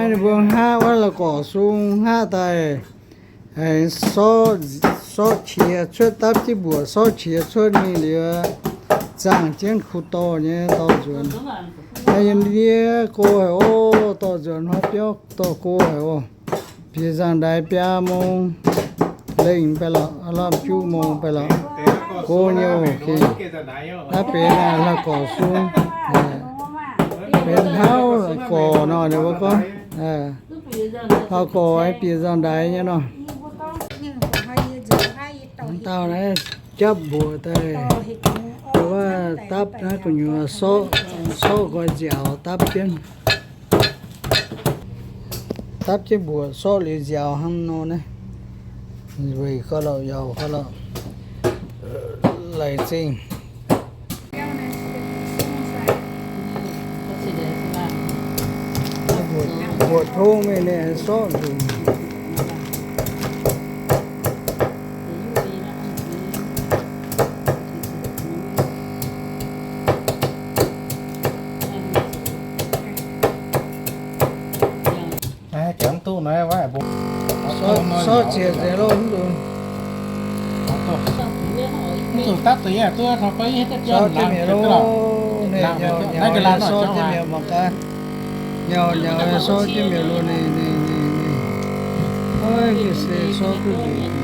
Ninh mbuo hngaqv wuov la'gorx sung hngaqv daaih, sorqv, sorqv qiex cuotv, dapv jienv mbuoqc sorqv qiex cuotv mingh liuz, zaangh jienv kuv dorh nyei dorh nzuonx. Yiem ndiev go haic oc, dorh nzuonx hnoi biauv dorh go haic oc. Bieqc nzangc-ndaix biaa mong, lengh baeqc lorqc, lamh juqv mong baeqc lorqc, go nyei oc. Naaiv benx la'gorx sung, benx hnauv gorx nor, ninh mbuo gorngv hnauv gorx bieqc nzangc-ndaix nyei nor. Dauh naaiv japv mbuoqc daaih, wuov dapv naaiv gu'nyuoz sorqv, sorqv nqoi nziaaux dapv jienv. Dapv jienv mbuoqc sorqv liuz nziaaux hnangv nor naaiv. Weic gauh lorqc, yaac gauh lorqc, laic zingh. Mbuoqc tong mingh ninh sorqv nzunc. Sorqv ziex nzengc loh mv nzunc. Mv zuqc dapv deix yaac duqv, sorqv jienv mi'aqv loh. Ninh nyauc nyauc sorqv jienv mi'aqv mangc gaax. Nyauc nyauc sorqv jienv mi'aqv loh ninh, ninh, ninh, ninh. Oi, ga'sie sorqv duqv nzunc.